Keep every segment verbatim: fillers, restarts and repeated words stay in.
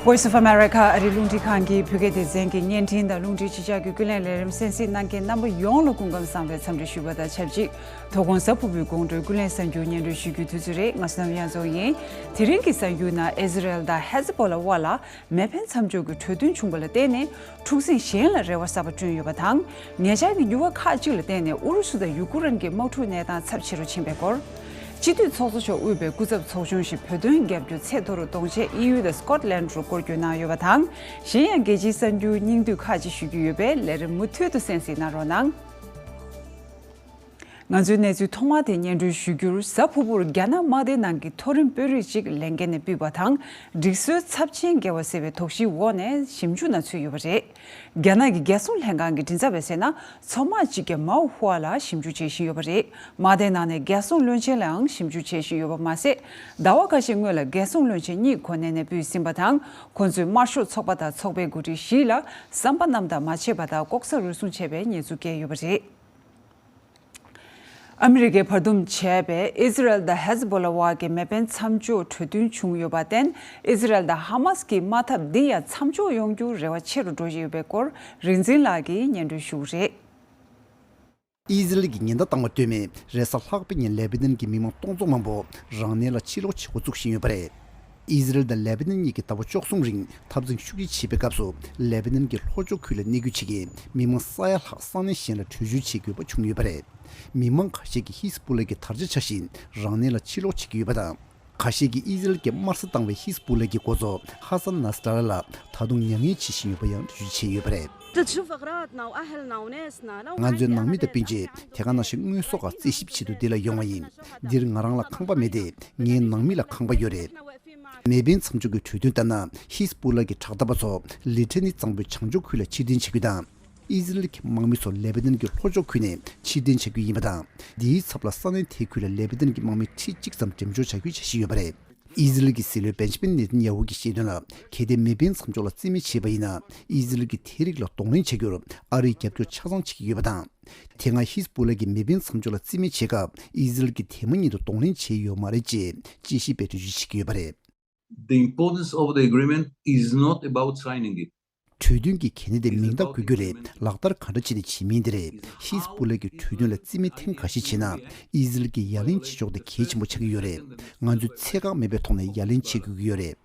Voice of America ཨ་རིའི་རླུང་འཕྲིན་ཁང་གི་བོད་སྐད་སྡེ་ཚན་གྱི་བརྙན་འཕྲིན་དང་རླུང་འཕྲིན་ཕྱི་ཕྱོགས་ཀྱི་ཀུན་གླེང་ལས་རིམ་གསན་གཟིགས་གནང་མཁན་རྣམ་པ་ཡོངས་ལ་སྐུ་ཁམས་བཟང་བའི་འཚམས་འདྲི་ཞུ་བ་དང་ཆབས་ཅིག་དོ་དགོང་གཟའ་ཕུར་བུའི་དགོང་དྲོའི་ཀུན་གླེང་གསར་འགྱུར་སྙན་སྒྲོན་ཞུ་རྒྱུའི་དུས་ཚོད་རེད། ང་བསོད་ནམས་དབྱངས་འཛོམས་ཡིན། དེ་རིང་གི་གསར་འགྱུར་ནང་ཨི་ཟི་རེལ་དང་ཧེ་ཛི་བྷོ་ལ་དབར་ལ་མེ་འཕེན་མཚམས་འཇོག་གི་གྲོས་མཐུན་བྱུང་བ་ལ་བརྟེན་ནས་འཁྲུག་ཟིང་གཞན་ལ་རེ་བ་གསར་པ་བསྐྲུན་ཡོད་པ་དང་། ཉེ་ཆར་གྱི་འགྱུར་བ་ཁག་ཅིག་ལ་བརྟེན་ནས་ཨུ་རུ་སུ་དང་ཡུ་ཀེ་རེན་གྱི་དམག་འཁྲུག་གནས་སྟངས་ཚབས་ཆེ་རུ་ཕྱིན་པའི་སྐོར། སྤྱི་འཐུས་ཚོགས་གཙོ་མཆོག་དབུས་པའི་སྐུ་ཚབ་ཚོགས་ཆུང་ཞིག་བོད་དོན་རྒྱབ་སྐྱོར་ཚད་མཐོ་རུ་གཏོང་ཆེད་དབྱིན་ཡུལ་དང་སྐོཊ་ལན་རུ་སྐོར་སྐྱོད་གནང་ཡོད་པ་དང་། གཞན་ཡང་རྒྱལ་སྤྱིའི་གསར་འགྱུར་སྙིང་བསྡུས་ཁག་ཅིག་ཞུ་རྒྱུ་ཡོད་པས་ལས་རིམ་མུ་མཐུད་དུ་གསན་གཟིགས་གནང་རོགས་གནང་། ང་ཚོའི་གནས་ཚུལ་ཐོག་མ་དེ་སྙན་སྒྲོན་ཞུ་རྒྱུར། གཟའ་ཕུར་བུར་རྒྱ་ནག་དམག་སྡེའི་ནང་གི་མཐོ་རིམ་དཔོན་རིགས་ཅིག་ལས་འགན་ནས་ཕུད་པ་དང་། སྒྲིག་སྲོལ་ཚབས་ཆེན་འགལ་བ་ཟེར་བའི་དོགས་གཞིའི་འོག་ནས་ཞིབ་འཇུག་ནང་ཚུད་ཡོད་པ་རེད། རྒྱ་ནག་གི་རྒྱལ་སྲུང་ལྷན་ཁང་གི་མགྲིན་ཚབ་པས་ཟེར་ན། མཚོ་དམག་སྤྱི་རྒྱལ་མའོ་ཧུའ་ལ་ཞིབ་འཇུག་བྱེད་བཞིན་ཡོད་པ་རེད། དམག་སྡེའི་ནང་ནས་རྒྱལ་སྲུང་བློན་ཆེན་ལའང་ཞིབ་འཇུག་བྱེད་བཞིན་ཡོད་པ་མ་ཟད། ཟླ་བ་ཁ་ཤས་སྔོན་ལ་རྒྱལ་སྲུང་བློན་ཆེན་གཉིས་གོ་གནས་ནས་ཕུད་ཟིན་པ་དང་། ཁོང་ཚོས་དམར་ཤོག་ཚོགས་པ་དང་ཚོགས་པའི་འགོ་ཁྲིད་བཞི་ལ་བསམ་པ་རྣམ་དག་མ་བྱས་པ་དང་ལྐོག་ཟ་རུལ་སུངས་བྱས་པའི་ཉེས་འཛུགས་བཀལ་ཡོད་པ་རེད། ཨ་མི་རི་ཀས་བར་འདུམ་བྱས་པའི་ཨི་ཟི་རེལ་དང་ཧེ་ཛི་བྷོ་ལ་དབར་གྱི་མེ་འཕེན་མཚམས་འཇོག་གྲོས་མཐུན་བྱུང་ཡོད་པར་བརྟེན། ཨི་ཟི་རེལ་དང་ཧ་མ་སི་ཀྱི་དམག་འཐབ་འདི་ཡང་མཚམས་འཇོག་ཡོང་རྒྱུར་རེ་བ་ཆེ་རུ་འགྲོ་བཞིན་ཡོད་པའི་སྐོར། རིག་འཛིན་ལགས་ཀྱིས་སྙན་སྒྲོན་ཞུ་གི་རེད། ཨི་ཟི་རེལ་གྱིས་ཉེན་བརྡ་བཏང་བ་ལྟོས་མེད་རེས་གཟའ་ལྷག་པའི་ཉིན་ལེ་བྷ་ནན་གྱི་མི་མང་སྟོང་ཚོ་མང་པོ་རང་གནས་ལ་ཕྱིར་ལོག་བྱེད་འགོ་བཙུགས་བཞིན་ཡོད་པ་རེད། ཨི་ཟི་རེལ་དང་ལེ་བྷ་ནན་གཉིས་ཀྱིས་ཟླ་བ་བཅུ་གསུམ་རིང་འཐབ་འཛིང་ཤུགས་ཆེ་བྱས་པའི་སྐབས་སུ། ལེ་བྷ་ནན་གྱི་ལྷོ་ཕྱོགས་ཁུལ་ལ་གནས་སྐྱོད་བྱེད་མཁན་མི་མང་ས་ཡ་ལྷག་ས་གནས་གཞན་ལ་བྲོས་བྱོལ་བྱེད་དགོས་པ་བྱུང་ཡོད་པ་རེད། མི་མང་ཁ་ཤས་ཀྱིས་ཧི་ཟི་བྷོ་ལ་གི་དར་ཆ་འཕྱར་བཞིན་རང་གནས་ལ་ཕྱིར་ལོག་བྱེད་ཀྱི་ཡོད་པ་དང་། ཁ་ཤས་ཀྱིས་ཨི་ཟི་རེལ་གྱིས་དམར་གསོད་བཏང་བའི་ཧི་ཟི་བྷོ་ལ་གི་འགོ་གཙོ་ཧ་སན་ནཱ་སི་ཏྲ་ལ་ལ་ད་དུང་མྱ་ངན་བྱེད་བཞིན་ཡོད་པ་ཡང་འགྲེལ་བརྗོད་བྱས་ཡོད་པ་རེད། ང་ཚོའི་ནང་མི་དང་སྤུན་མཆེད་དེ་ག་ནང་བཞིན་དངོས་ཟོག་ཁག་རྩད་ཞིབ་ཆེད་དུ་འདི་ལ་ཡོང་བ་ཡིན། འདིར་ང་རང་ལ་ཁང་པ་མེད་དེ། ངའི་ནང་མི་ལ་ཁང་པ་ཡོད་རེད། མེ་འཕེན་མཚམས་འཇོག་གི་གྲོས་མཐུན་ལྟར་ན་ཧི་ཟི་བྷོ་ལ་གི་དྲག་འཐབ་པ་ཚོ་ལི་ཊ་ནི་གཙང་པོའི་བྱང་ཕྱོགས་ཁུལ་ལ་ཕྱིར་འཐེན་བྱ་རྒྱུ་དང་། ཨི་ཟི་རེལ་གྱི་དམག་མི་ཚོ་ལེ་བྷ་ནན་གྱི་ལྷོ་ཕྱོགས་ཁུལ་ནས་ཕྱིར་འཐེན་བྱ་རྒྱུ་ཡིན་པ་དང་། འདིའི་ཚབ་ལ་ས་གནས་དེའི་ཁུལ་ལ་ལེ་བྷ་ནན་གྱི་དམག་མི་ཁྲི་གཅིག་ཙམ་འགྲེམས་འཇོག་བྱ་རྒྱུའི་འཆར་གཞི་ཡོད་པ་རེད། ཨི་ཟི་རེལ་གྱི་སྲིད་བློན་བེན་ཇི་མིན་ནེ་ཐན་ཡ་ཧུ་གྱིས་བཤད་དོན་ལ། གལ་ཏེ་མེ་འཕེན་མཚམས་འཇོག་ལ་རྩིས་མེད་བྱས་པ་ཡིན་ན། ཨི་ཟི་རེལ་གྱིས་དེ་རིགས་ལ་གདོང་ལེན་བྱ་རྒྱུར་ཨ་རིས་རྒྱབ་སྐྱོར་ཆ་ཚང་བྱེད་ཀྱི་ཡོད་པ་དང་། དེ་སྔ་ཧི་ཟི་བྷོ་ལ་གིས་མེ་འཕེན་མཚམས་འཇོག་ལ་རྩིས་མེད་བྱས་སྐབས་ཨི་ཟི་རེལ་གྱིས་དེ་མ་ཉིད་དུ་གདོང་ལེན་བྱས་ཡོད་མ་རེད་ཅེས་དཔྱད་ཞིབ་པས་འགྲེལ་བརྗོད་བྱེད་ཀྱི་ཡོད་པ་རེད། The importance of the agreement is not about signing it. གྲོས་མཐུན་གྱི་གལ་གནད་དེ་མིང་རྟགས་འགོད་རྒྱུ་རེད། ལག་བསྟར་ག་འདྲ་བྱས་ནས་བྱེད་མིན་དེ་རེད། ཧི་ཟི་བྷོ་ལ་གིས་གྲོས་མཐུན་ལ་རྩིས་མེད་ཐེངས་འགའ་ཞིག་བྱས་ན། ཨི་ཟི་རེལ་གྱིས་ཡ་ལན་བྱེད་ཕྱོགས་དེ་གལ་ཆེན་པོ་ཆགས་ཀྱི་ཡོད་རེད། ང་ཚོས་ཚད་བཀག་མེད་པའི་ཐོག་ནས་ཡ་ལན་བྱེད་དགོས་ཀྱི་ཡོད་རེད།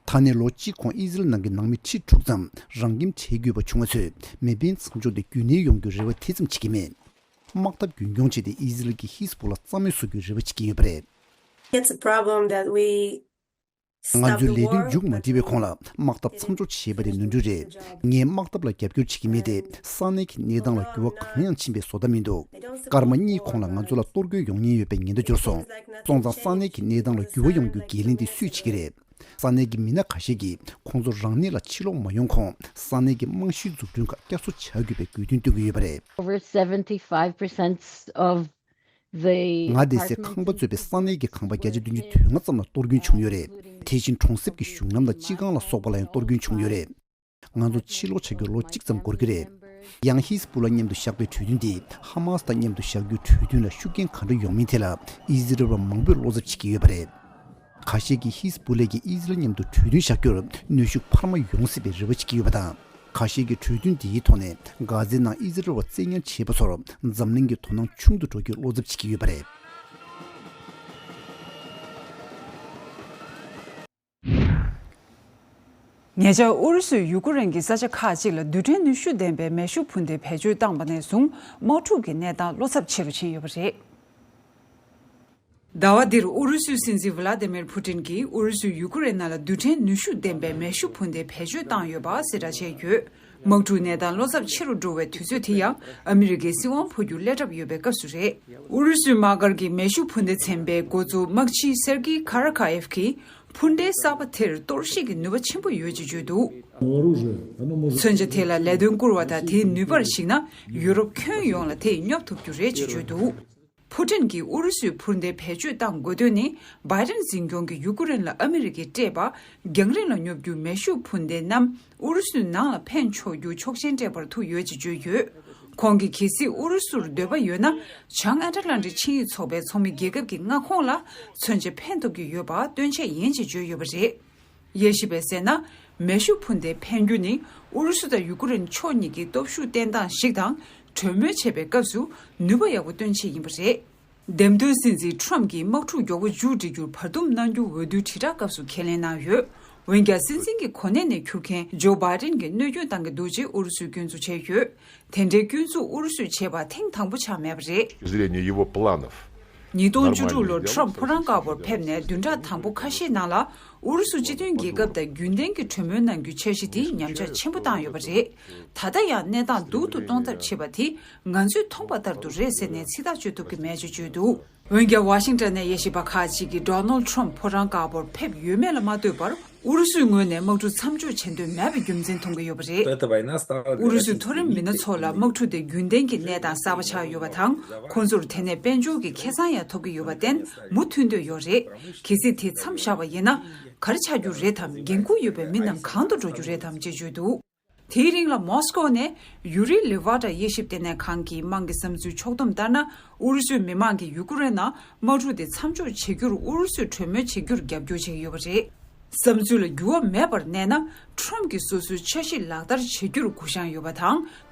ད་ནས་ལོ་གཅིག་གོང་ཨི་ཟི་རེལ་ནང་གི་ནང་མི་ཁྲི་དྲུག་ཙམ་རང་ཁྱིམ་བྲལ་དགོས་པ་བྱུང་བ་ཚོས་མེ་འཕེན་མཚམས་འཇོག་དེ་རྒྱུན་གནས་ཡོང་རྒྱུའི་རེ་བ་དེ་ཙམ་བྱེད་ཀྱི་མེད། དམག་འཐབ་རྒྱུན་འཁྱོངས་བྱས་ཏེ་ཨི་ཟི་རེལ་གྱིས་ཧི་ཟི་བྷོ་ལ་རྩ་མེད་བཟོ་རྒྱུའི་རེ་བ་བྱེད་ཀྱི་ཡོད་པ་རེད། It's a problem that we ང་ཚོས་ལས་དོན་མཇུག་མ་སྒྲིལ་བའི་གོང་ལ་དམག་འཐབ་མཚམས་འཇོག་བྱས་པ་དེ་ནོར་འཁྲུལ་རེད། ངས་དམག་འཐབ་ལ་རྒྱབ་སྐྱོར་བྱེད་ཀྱི་མེད་དེ། ས་གནས་ཀྱི་གནས་སྟངས་ལ་འགྱུར་བ་གང་ཡང་ཕྱིན་པའི་བཟོ་ལྟ་མི་འདུག་སྐར་མ་གཉིས་གོང་ལ་ང་ཚོ་ལ་གཏོར་སྐྱོན་ཡོང་ཉེན་ཡོད་པའི་ཉེན་བརྡ་འབྱོར་སོང་། སོང་ཙང་ས་གནས་ཀྱི་གནས་སྟངས་ལ་འགྱུར་བ་ཡོང་རྒྱུའི་འགན་ལེན་དེ་སུས་བྱེད་ཀྱི་རེད། ས་གནས་ཀྱི་མི་སྣ་ཁ་ཤས་ཀྱིས་ཁོང་ཚོ་རང་གནས་ལ་ཕྱིར་ལོག་མ་ཡོང་གོང་ས་གནས་ཀྱི་རྨང་གཞིའི་འཛུགས་སྐྲུན་ཁག་བསྐྱར་གསོ་བྱ་དགོས་པའི་དགོས་འདུན་བཏོན་གྱི་ཡོད་པ་རེད། Over seventy-five percent of the ང་བསྡད་སའི་ཁང་པ་གཙོས་པའི་ས་གནས་ཀྱི་ཁང་པ་བརྒྱ་ཆ་བདུན་ཅུ་དོན་ལྔ་ཙམ་ལ་གཏོར་སྐྱོན་བྱུང་ཡོད་རེད། དེ་བཞིན་གྲོང་གསེབ་ཀྱི་གཞུང་ལམ་དང་སྤྱི་ཁང་ལ་སོགས་པ་ལ་ཡང་གཏོར་སྐྱོན་བྱུང་ཡོད་རེད། ང་ཚོ་ཕྱིར་ལོག་བྱ་རྒྱུར་ལོ་གཅིག་ཙམ་འགོར་གྱི་རེད། ཡང་ཧི་ཟི་བྷོ་ལ་མཉམ་དུ་བཞག་པའི་གྲོས་མཐུན་དེས་ཧ་མ་སི་དང་མཉམ་དུ་བཞག་རྒྱུའི་གྲོས་མཐུན་ལ་ཤུགས་རྐྱེན་ག་འདྲ་ཡོང་མིན་ཐད་ལ་ཨི་ཟི་རལ་བ་མང་པོས་བློ་འཚབ་བྱེད་ཀྱི་ཡོད་པ་རེད། ཁ་ཤས་ཀྱིས་ཧི་ཟི་བྷོ་ལ་གིས་ཨི་ཟི་རལ་མཉམ་དུ་གྲོས་མཐུན་བཞག་རྒྱུར་གནོན་ཤུགས་འཕར་མ་ཡོང་སྲིད་པའི་རེ་བ་བྱེད་ཀྱི་ཡོད་པ་དང་། ཁ་ཤས་ཀྱིས་གྲོས་མཐུན་འདིའི་ཐོག་ནས་གྷ་ཛའི་ནང་ཨི་ཟི་རལ་བ་བཙན་ཉར་བྱས་པ་ཚོར་འཛམ་གླིང་གི་དོ་སྣང་ཆུང་དུ་འགྲོ་རྒྱུའི་བློ་འཚབ་བྱེད་ཀྱི་ཡོད་པ་རེད། ཉེ་ཆར་ཨུ་རུ་སུས་ཡུ་ཀེ་རེན་གྱི་ས་ཆ་ཁག་ཅིག་ལ་རྡུལ་ཕྲན་ནུས་ཤུགས་ལྡན་པའི་མེ་ཤུགས་འཕུར་མདེལ་བེད་སྤྱོད་བཏང་བ་ནས་བཟུང་དམག་འཁྲུག་གི་གནས་སྟངས་བློ་འཚབ་ཆེ་རུ་ཕྱིན་ཡོད་པ་རེད། ཟླ་བ་འདིར་ཨུ་རུ་སུའི་སྲིད་འཛིན་ཝི་ལ་ཏི་མིར་ཕུ་ཏིན་གྱིས་ཨུ་རུ་སུས་ཡུ་ཀེ་རེན་ནང་ལ་རྡུལ་ཕྲན་ནུས་ཤུགས་ལྡན་པའི་མེ་ཤུགས་འཕུར་མདེལ་བེད་སྤྱོད་བཏང་ཡོད་པ་གསལ་བསྒྲགས་བྱས་ཡོད། དམག་འཁྲུག་གནས་སྟངས་བློ་འཚབ་ཆེ་རུ་འགྲོ་བའི་དུས་ཚོད་དེ་ཡང་ཨ་མི་རི་ཀའི་སྲིད་དབང་འཕོ་འགྱུར་སླེབས་གྲབས་ཡོད་པའི་སྐབས་སུ་རེད། ཨུ་རུ་སུའི་དམག་སྒར་གྱི་མེ་ཤུགས་འཕུར་མདེལ་ཚན་པའི་འགོ་གཙོ་དམག་སྤྱི་སེར་གྱི་ཁ་ར་ཁ་ཡེབ་ཀྱིས་འཕུར་མདེལ་གསར་པ་དེར་གཏོར་བཤིག་གི་ནུས་པ་ཆེན་པོ་ཡོད་ཅེས་བརྗོད་འདུག་མཚོན་ཆ་དེ་ལ་ལས་དོན་བསྐུར་བ་དང་དེའི་ནུས་པར་གཞིགས་ན་ཡུ་རོབ་ཁྱོན་ཡོངས་ལ་དེས་སྙོབ་ཐུབ་རྒྱུ་རེད་ཅེས་བརྗོད་འདུག་ཕུ་ཏིན་གྱིས་ཨུ་རུ་སུས་འཕུར་མདེལ་བེད་སྤྱོད་བཏང་དགོས་དོན་ནི། བྷའི་ཏིན་འཛིན་སྐྱོང་གིས་ཡུ་ཀེ་རེན་ལ་ཨ་མི་རི་ཀས་སྤྲད་པ་རྒྱང་རིང་ལ་སྙོབ་རྒྱུའི་མེ་ཤུགས་འཕུར་མདེལ་རྣམས་ཨུ་རུ་སུའི་ནང་ལ་འཕེན་ཆོག་རྒྱུ་ཆོག་མཆན་སྤྲད་པར་ཐུག་ཡོད་ཅེས་བརྗོད་ཡོད། ཁོང་གིས་གལ་སྲིད་ཨུ་རུ་སུར་འདོད་པ་ཡོད་ན། བྱང་ཨ་ཏི་ལན་ཏི་ཆིངས་ཡིག་ཚོགས་པའི་ཚོགས་མི་རྒྱལ་ཁབ་ཀྱི་མངའ་ཁོངས་ལ་མཚོན་ཆ་འཕེན་ཐུབ་ཀྱི་ཡོད་པ་སྟོན་ཆེད་ཡིན་ཅེས་བརྗོད་ཡོད་པ་རེད། དབྱེ་ཞིབ་པས་གསལ་ན། མེ་ཤུགས་འཕུར་མདེལ་འཕེན་རྒྱུ་ནི་ཨུ་རུ་སུ་དང་ཡུ་ཀེ་རེན་ཕྱོགས་གཉིས་ཀྱི་སྟོབས་ཤུགས་བརྟན་སྟངས་ཤིག་དང་། གྲོས་མོལ་བྱེད་པའི་སྐབས་སུ་ནུས་པ་ཡག་པོ་སྟོན་ཆེད་ཡིན་པ་རེད། འདེམས་ཐོན་སྲིད་འཛིན་ཁྲོམ་གྱིས་དམག་འཁྲུག་མགྱོགས་པོ་མཇུག་སྒྲིལ་རྒྱུར་བར་འདུམ་གནང་རྒྱུ་འོས་བསྡུའི་དྲིལ་བསྒྲགས་སྐབས་སུ་ཁས་ལེན་གནང་ཡོད། འོན་ཀྱང་། སྲིད་འཛིན་གྱི་གོ་གནས་ནས་འཁྱུར་མཁན་ཇོ་བྷའི་ཏིན་གྱིས་གནོད་སྐྱོན་བཏང་གི་འདུག་ཅེས་ཨུ་རུ་སུས་སྐྱོན་འཛུགས་བྱས་ཡོད། དེ་འདྲའི་སྐྱོན་འཛུགས་ཨུ་རུ་སུས་བྱས་པ་ཐེངས་དང་པོ་ཆགས་མེད་པ་རེད། С точки зрения его планов. ཉིས་སྟོང་བཅུ་དྲུག་ལོར་ཁྲོམ་ཕོ་བྲང་དཀར་པོར་ཕེབས་ནས་བདུན་ཕྲག་དང་པོ་ཁ་ཤས་ནང་ལ་ཨུ་རུ་སུ་སྤྱི་མཐུན་རྒྱལ་ཁབ་དང་རྒྱུན་ལྡན་གྱི་གྲོས་མོལ་གནང་རྒྱུའི་འཆར་གཞི་དེ་ཉམས་ཆག་ཆེན་པོ་བཏང་ཡོད་པ་རེད། ད་ལྟ་ཡང་གནས་སྟངས་སྡུག་ཏུ་གཏོང་ཐབས་བྱེད་པ་དེ་ང་ཚོས་མཐོང་པ་ལྟར་དུ་རེད་ཟེར་ནས་ཚིག་ཐག་གཅོད་ཐུབ་ཀྱི་མེད་ཅེས་བརྗོད་འདུག་འོན་ཀྱང་། ཝ་ཤིང་ཊོན་ནས་དབྱེ་ཞིབ་པ་ཁག་ཅིག་གིས་ཌོ་ནལ་ཊམ་ཕོ་བྲང་དཀར་པོར་ཕེབས་ཡོད་མེད་ལ་མ་ལྟོས་པར། ཨུ་རུ་སུའི་ངོས་ནས་དམག་འཁྲུག་མཚམས་འཇོག་བྱེད་འདོད་མེད་པའི་རྒྱུ་མཚན་མཐོང་གི་ཡོད་པ་རེད། ཨུ་རུ་སུའི་མཐོ་རིམ་མི་སྣ་ཚོ་ལ་དམག་འཁྲུག་དེ་རྒྱུན་ལྡན་གྱི་གནས་སྟངས་གསར་པ་ཆགས་ཡོད་པ་དང་། ཁོང་ཚོར་དེ་ནས་དཔལ་འབྱོར་གྱི་ཁེ་བཟང་ཡང་ཐོབ་ཀྱི་ཡོད་པར་བརྟེན། མུ་མཐུད་འདོད་ཡོད་རེད། གལ་སྲིད་དེ་མཚམས་བཞག་པ་ཡིན་ན། ག་རེ་ཆགས་རྒྱུ་རེད་དམ། འགན་འཁུར་ཡོད་པའི་མི་རྣམས་གང་དུ་འགྲོ་རྒྱུ་རེད་དམ་ཅེས་བརྗོད་འདུག་དེའི་རིང་ལ་མོ་སི་ཀོ་ནས་ཡུ་རི་ལི་ཝ་ཏྲ་དབྱེ་ཞིབ་ལྟེ་གནས་ཁང་གི་དམངས་ཀྱི་བསམ་ཚུལ་ཕྱོགས་བསྡོམས་ལྟར་ན། ཨུ་རུ་སུའི་མི་མང་གིས་ཡུ་ཀེ་རེན་ནང་དམག་འཁྲུག་དེ་མཚམས་འཇོག་བྱེད་རྒྱུར་ཨུ་རུ་སུས་གྲོས་མོལ་བྱེད་རྒྱུར་རྒྱབ་སྐྱོར་བྱེད་ཀྱི་ཡོད་པ་རེད། བསམ་ཚུལ་ལ་འགྱུར་བ་མེད་པར་གནས་ན། ཁྲོམ་གྱིས་སོ་སོའི་འཆར་གཞི་ལག་བསྟར་བྱེད་རྒྱུར་གུ་བཤངས་ཡོད་པ་དང་།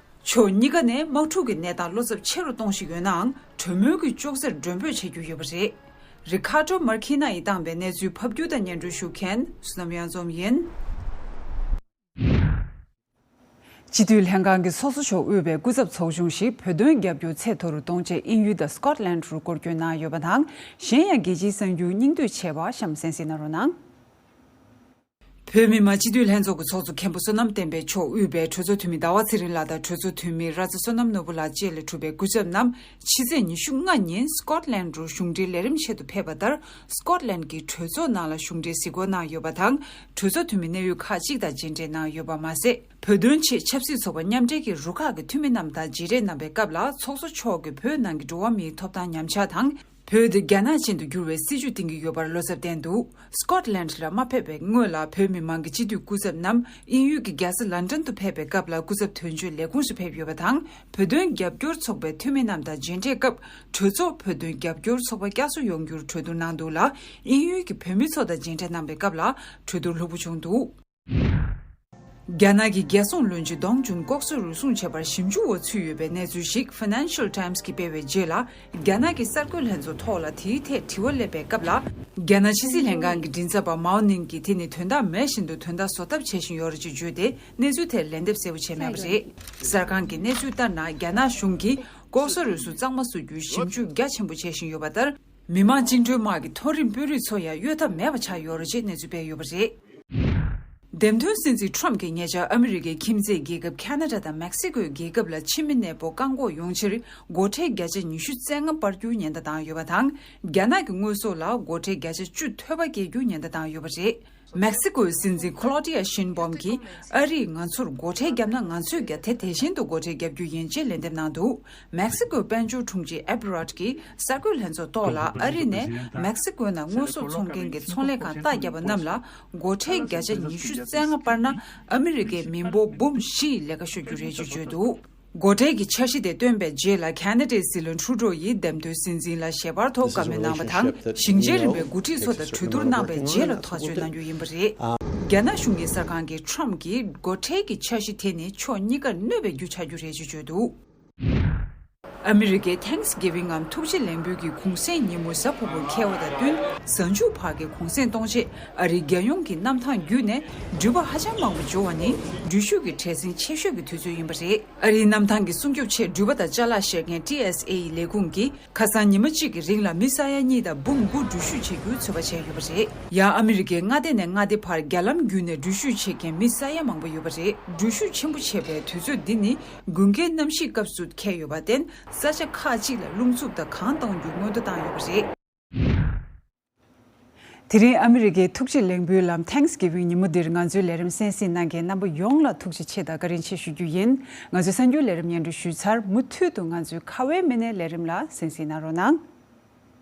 ཕྱོགས་གཉིས་ཀ་ནས་དམག་འཁྲུག་གི་གནས་སྟངས་བློ་འཚབ་ཆེ་རུ་གཏོང་བཞིན་ཡོད་ནའང་། གྲོས་མོལ་གྱི་ལྕོགས་ཚད་མགྲོན་འབོད་བྱེད་རྒྱུ་ཡོད་པ་རེད། རི་ཁ་ཏྲོ་མར་ཁི་ན་ཡིས་བཏང་པའི་གནས་ཚུལ་ཕབ་སྒྱུར་དང་སྙན་སྒྲོན་ཞུ་མཁན་བསོད་ནམས་གཡང་འཛོམས་ཡིན། སྤྱི་འཐུས་ལྷན་ཁང་གི་ཚོགས་གཙོ་མཆོག་དབུས་པའི་སྐུ་ཚབ་ཚོགས་ཆུང་ཞིག་བོད་དོན་རྒྱབ་སྐྱོར་ཚད་མཐོ་རུ་གཏོང་ཆེད་དབྱིན་ཡུལ་དང་སྐོཊ་ལན་རུ་སྐོར་སྐྱོད་གནང་ཡོད་པ་དང་། གཞན་ཡང་རྒྱལ་སྤྱིའི་གསར་འགྱུར་སྙིང་བསྡུས་བྱས་པ་གཤམ་གསན་གཟིགས་གནང་རོགས་གནང་། བོད་མི་མང་སྤྱི་འཐུས་ལྷན་ཚོགས་ཀྱི་ཚོགས་གཙོ་མཁན་པོ་བསོད་ནམས་བསྟན་འཕེལ་མཆོག་དབུས་པའི་གྲོས་ཚོགས་འཐུས་མི་ཟླ་བ་ཚེ་རིང་ལགས་དང་གྲོས་ཚོགས་འཐུས་མི་ར་ཛ་བསོད་ནམས་ནོར་བུ་ལགས་བཅས་ལས་གྲུབ་པའི་སྐུ་ཚབ་རྣམས་ཕྱི་ཚེས་ཉི་ཤུ་ལྔ་ཉིན་སྐོཊ་ལན་རུ་གཞུང་འབྲེལ་ལས་རིམ་ཆེད་དུ་ཕེབས་པ་ལྟར། སྐོཊ་ལན་གྱི་གྲོས་ཚོགས་ནང་ལ་གཞུང་འབྲེལ་གཟིགས་སྐོར་གནང་ཡོད་པ་དང་། གྲོས་ཚོགས་འཐུས་མི་གནད་ཡོད་ཁག་ཅིག་དང་མཇལ་འཕྲད་གནང་ཡོད་པ་མ་ཟད། བོད་དོན་ཆེད་ཆབ་སྲིད་ཚོགས་པ་མཉམ་འབྲེལ་གྱི་རུ་ཁག་གི་འཐུས་མི་རྣམས་དང་མཇལ་འཕྲད་གནང་པའི་སྐབས་ལ། ཚོགས་གཙོ་མཆོག་གིས་བོད་ནང་གི་འགྲོ་བ་མིའི་ཐོབ་ཐང་ཉམས་ཆག་དང་། བོད་དེ་རྒྱ་ནག་ཅན་དུ་བསྒྱུར་བའི་སྲིད་ཇུས་འདིང་གི་ཡོད་པར་བློ་འཚབ་བསྟན་འདུག་སྐོཊ་ལན་ལ་མ་ཕེབས་པའི་སྔོན་ལ། བོད་མི་མང་གི་སྤྱི་འཐུས་སྐུ་ཚབ་རྣམས་དབྱིན་ཡུལ་གྱི་རྒྱལ་ས་ལན་ཀྲན་དུ་ཕེབས་པའི་སྐབས་ལ། སྐུ་ཚབ་དོན་གཅོད་ལས་ཁུངས་སུ་ཕེབས་ཡོད་པ་དང་། བོད་དོན་རྒྱབ་སྐྱོར་ཚོགས་པའི་འཐུས་མི་རྣམས་དང་མཇལ་འཕྲད་སྐབས། གྲོས་ཚོགས་བོད་དོན་རྒྱབ་སྐྱོར་ཚོགས་པ་བསྐྱར་གསོ་ཡོང་རྒྱུར་གྲོས་བསྡུར་གནང་འདུག་ལ། དབྱིན་ཡུལ་གྱི་བོད་མི་ཚོ་དང་མཇལ་འཕྲད་གནང་པའི་སྐབས་ལ། གྲོས་བསྡུར་ལྷུག་པོ་བྱུང་འདུག་རྒྱ་ནག་གི་རྒྱལ་སྲུང་བློན་ཆེན་ཏོང་ཇུན་ལྐོག་ཟ་རུལ་སུངས་བྱས་པར་ཞིབ་འཇུག་འོག་ཚུད་ཡོད་པའི་གནས་ཚུལ་ཞིག་Financial Times་གིས་སྤེལ་བའི་རྗེས་ལ། རྒྱ་ནག་གི་གསར་འགོད་ལྷན་ཚོགས་ཐོག་ལ་དེའི་ཐད་དྲི་བ་སླེབས་པའི་སྐབས་ལ། རྒྱ་ནག་ཕྱི་སྲིད་ལྷན་ཁང་གི་མགྲིན་ཚབ་པ་མའོ་ནིང་གིས་དེ་ནི་དོན་དག་མེད་བཞིན་དུ་དོན་དག་བཟོ་ཐབས་བྱེད་བཞིན་ཡོད་རེད་ཅེས་བརྗོད་དེ། གནས་ཚུལ་དེར་ལན་འདེབས་གསལ་པོ་བྱས་མེད་པ་རེད། གསར་ཁང་གི་གནས་ཚུལ་ལྟར་ན། རྒྱ་ནག་གཞུང་གིས་ལྐོག་ཟ་རུལ་སུངས་གཙང་མ་བཟོ་རྒྱུའི་ཞིབ་འཇུག་རྒྱ་ཆེན་པོ་བྱེད་བཞིན་ཡོད་པ་ལྟར། མི་དམངས་བཅིངས་འགྲོལ་དམག་གི་མཐོ་རིམ་དཔོན་རིགས་ཚོ་ཡང་གཡོལ་ཐབས་མེད་པ་ཆགས་ཡོད་རེད་ཅེས་གནས་ཚུལ་སྤེལ་ཡོད་པ་རེད། འདེམས་ཐོན་སྲིད་འཛིན་ཁྲོམ་གྱིས་ཉེ་ཆར་ཨ་མི་རི་ཀའི་ཁྱིམ་མཚེས་རྒྱལ་ཁབ་ཁ་ན་ཌ་དང་མེག་སི་ཀོའི་རྒྱལ་ཁབ་ལ་ཕྱི་མི་གནས་སྤོ་བཀག་འགོག་ཡོང་ཕྱིར་སྒོ་ཁྲལ་བརྒྱ་ཆ་ཉི་ཤུ་རྩ་ལྔ་སྤར་རྒྱུའི་ཉེན་བརྡ་བཏང་ཡོད་པ་དང་། རྒྱ་ནག་གི་དངོས་ཟོག་ལ་སྒོ་ཁྲལ་བརྒྱ་ཆ་བཅུ་ཐོལ་པ་བཀལ་རྒྱུའི་ཉེན་བརྡ་བཏང་ཡོད་པ་རེད། མེག་སི་ཀོའི་སྲིད་འཛིན་ཁོ་ལོ་ཏི་ཡ་ཤིན་བོམ་གྱིས། ཨ་རིས་ང་ཚོར་སྒོ་ཁྲལ་བརྒྱབ་ན། ང་ཚོས་ཀྱང་དེ་དེ་བཞིན་དུ་སྒོ་ཁྲལ་བརྒྱབ་རྒྱུ་ཡིན་ཅེས་ལན་འདེབས་གནང་འདུག་མེག་སི་ཀོའི་དཔལ་འབྱོར་དྲུང་ཆེ་ཨེབ་རོད་ཀྱིས་གསར་འགོད་ལྷན་ཚོགས་ཐོག་ལ། ཨ་རི་ནས་མེག་སི་ཀོའི་ནང་དངོས་ཟོག་འཚོང་མཁན་གྱི་ཚོང་ལས་ཁང་རྟ་བརྒྱབ་པ་རྣམས་ལ་སྒོ་ཁྲལ་བརྒྱ་ཆ་ཉི་ཤུ་རྩ་ལྔ་སྤར་ན། ཨ་མི་རི་ཀའི་མི་འབོར་འབུམ་བཞི་ཡི་ལས་ཀ་ཤོར་རྒྱུ་རེད་ཅེས་བརྗོད་འདུག་སྒོ་ཁྲལ་གྱི་འཆར་གཞི་དེ་བཏོན་པའི་རྗེས་ལ། ཁ་ན་ཌའི་སྲིད་བློན་ཊུ་རུ་ཌོ་ཡིས་འདེམས་ཐོན་སྲིད་འཛིན་ལ་ཞལ་པར་ཐོག་བཀའ་མོལ་གནང་བ་དང་། ཞིང་ཆེན་རིམ་པའི་འགོ་ཁྲིད་ཚོ་དང་གྲོས་བསྡུར་གནང་བའི་རྗེས་ལ་ཐག་གཅོད་གནང་རྒྱུ་ཡིན་པ་རེད། རྒྱ་ནག་གཞུང་གི་གསར་ཁང་གིས་ཁྲོམ་གྱིས་སྒོ་ཁྲལ་གྱི་འཆར་གཞི་དེ་ནི་ཕྱོགས་གཉིས་ཀར་གནོད་པའི་རྒྱུ་ཆགས་རྒྱུ་རེད་ཅེས་བརྗོད་འདུག་ཨ་མི་རི་ཀའི་Thanksgiving་ངམ་ཐུགས་རྗེ་ལེགས་འབུལ་གྱི་གུང་སེང་ཉིན་མོ་གཟའ་ཕུར་བུར་འཁེལ་བ་དང་བསྟུན། གཟའ་མཇུག་བར་གྱི་གུང་སེང་གཏོང་ཆེད་ཨ་རིའི་རྒྱལ་ཡོངས་ཀྱི་གནམ་ཐང་བརྒྱུད་ནས་འགྲུལ་པ་ཧ་ཅང་མང་པོ་འབྱོར་བ་ནི་འགྲུལ་བཞུད་ཀྱི་བྲེལ་ཟིང་ཆེ་ཤོས་ཀྱི་དུས་ཚོད་ཡིན་པ་རེད། ཨ་རིའི་གནམ་ཐང་གི་སྲུང་སྐྱོབ་ཆེད་འགྲུལ་པ་དང་ཅ་ལག་བཤེར་མཁན་ཊི་ཨེས་ཨེ་ཡི་ལས་ཁུངས་ཀྱིས་ཁ་སང་ཉི་མ་གཅིག་གི་རིང་ལ་མི་ས་ཡ་གཉིས་དང་འབུམ་དགུ་འགྲུལ་བཞུད་བྱེད་རྒྱུའི་ཚོད་དཔག་བྱས་ཡོད་པ་རེད། ཡང་ཨ་མི་རི་ཀའི་མངའ་སྡེ་ནས་མངའ་སྡེ་བར་རྒྱ་ལམ་བརྒྱུད་ནས་འགྲུལ་བཞུད་བྱེད་མཁན་མི་ས་ཡ་མང་པོ་ཡོད་པ་རེད། འགྲུལ་བཞུད་ཆེན་པོ་བྱེད་པའི་དུས་ཚོད་འདི་ནི་དགུན་ཁའི་གནམ་གཤིས་སྐབས་སུ་འཁེལ་ཡོད་པར་བརྟེན། ས་ཆ་ཁག་ཅིག་ལ་རླུང་འཚུབ་དང་གངས་གཏོང་རྒྱུའི་སྔོན་འགྲོ་བཏང་ཡོད་པ་རེད། དེ་རིང་ཨ་མི་རི་ཀའི་ཐུགས་རྗེ་ལེགས་འབུལ་ལམ་Thanksgiving་ཉིན་མོ་འདིར་ང་ཚོའི་ལས་རིམ་གསན་གཟིགས་གནང་མཁན་རྣམ་པ་ཡོངས་ལ་ཐུགས་རྗེ་ཆེ་དང་བཀའ་དྲིན་ཆེ་ཞུ་རྒྱུ་ཡིན། ང་ཚོའི་གསར་འགྱུར་ལས་རིམ་སྙན་སྒྲོན་ཞུས་ཚར། མུ་མཐུད་དུ་ང་ཚོའི་ཁ་བའི་མི་སྣའི་ལས་རིམ་ལ་གསན་གཟིགས་གནང་རོགས་གནང་།